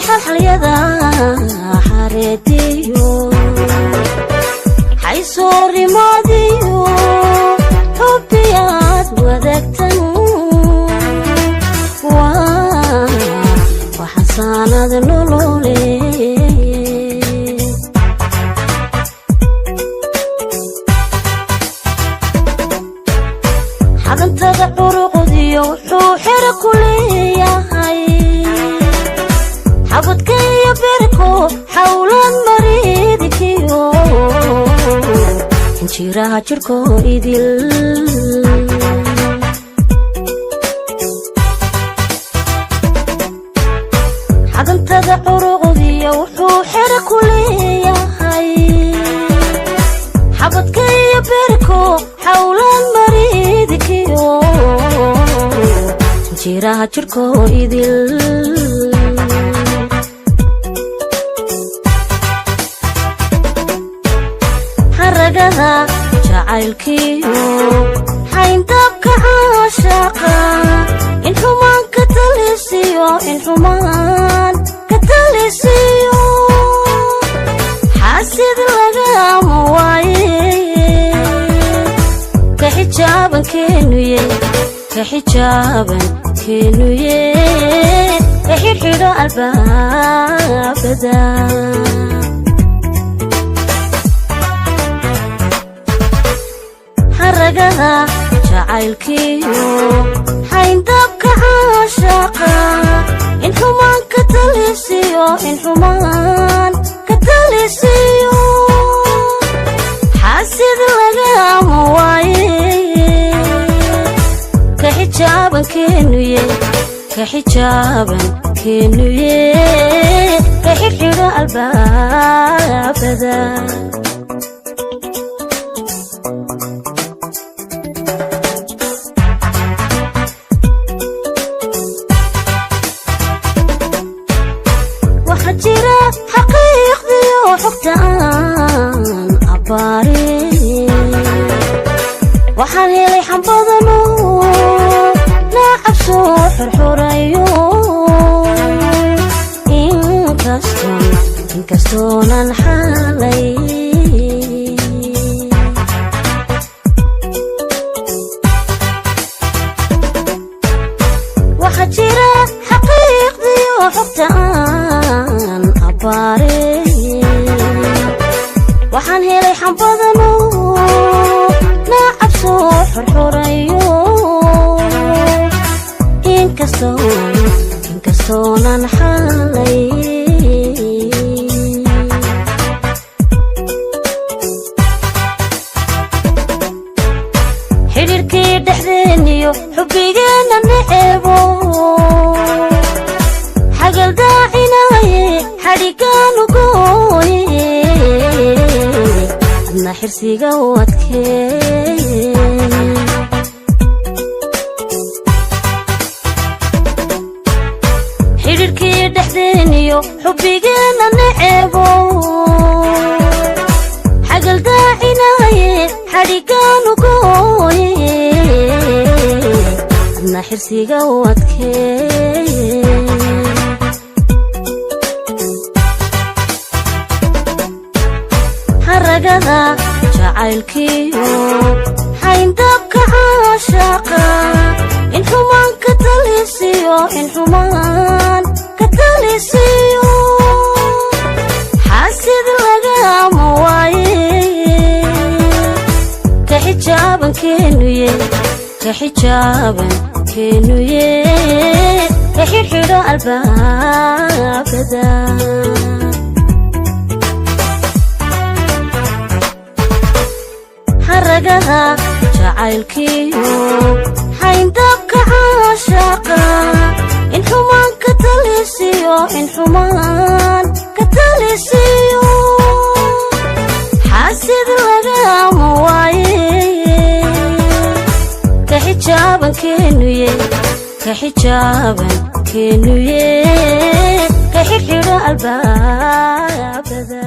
Xalxalyada xareediyo, xaysoorimaadiyo, xubbiyaad wadaagtan waa xasaanad nolole. Xadantada curuqdiyo wuxuu xero ku leeyahay xabadka iyo berko, xawlan mariidkiyo injiraha jirko idil. Xadantada curuqdiyo wuxuu xero ku leeyahay xabadka iyo berko, xawlan mariidkiyo injiraha jirko idil. Xaragada jacaylkiyo xayndabka caashaqa, in xumaan ka talisiyo, in xumaan ka talisiyo, xaasid lagama waaye. Ka xijaaban keenuye, ka xijaaban keenuye, ka xidhxidho albaabada. Xaragada jacaylkiyo xayndabka caashaqa, in xumaan ka talisiyo, in xumaan ka talisiyo, xaasid lagama waaye. Ka xijaaban keenuye, ka xijaaban keenuye, ka xidhxidho albaabada. Waxaa jira xaqiiqdiyo xogta aan abbaare, waxaan helay xambadano naacab soo xorxorayo, inkastoonan xaalay. Waxaa jira xaqiiqdiyo xogta aan abbaare, waxaan helay xambadano naacab soo xorxorayo, inkastoonan xaalay. Xidhiirkii dhexdeeniyo xubbigeenna neceebo xagaldaacinaye, xadhigaanu gooye, adna xirsiga u adkee. Xidhiirkii dhexdeeniyo xubbigeenna neceebo xagaldaacinaye, xadhigaanu gooye, adna xirsiga u adkee. Xaragada jacaylkiyo xayndabka caashaqa, in xumaan ka talisiyo, in xumaan ka talisiyo, xaasid lagama waaye. Ka xijaaban keenuye, ka xijaaban keenuye, ka xidhxidho albaabada. Xaragada jacaylkiyo xayndabka caashaqa, in xumaan ka talisiyo, in xumaan ka talisiyo, xaasid lagama waaye. Ka xijaaban keenuye, ka xijaaban keenuye, ka xidhxidho albaabada.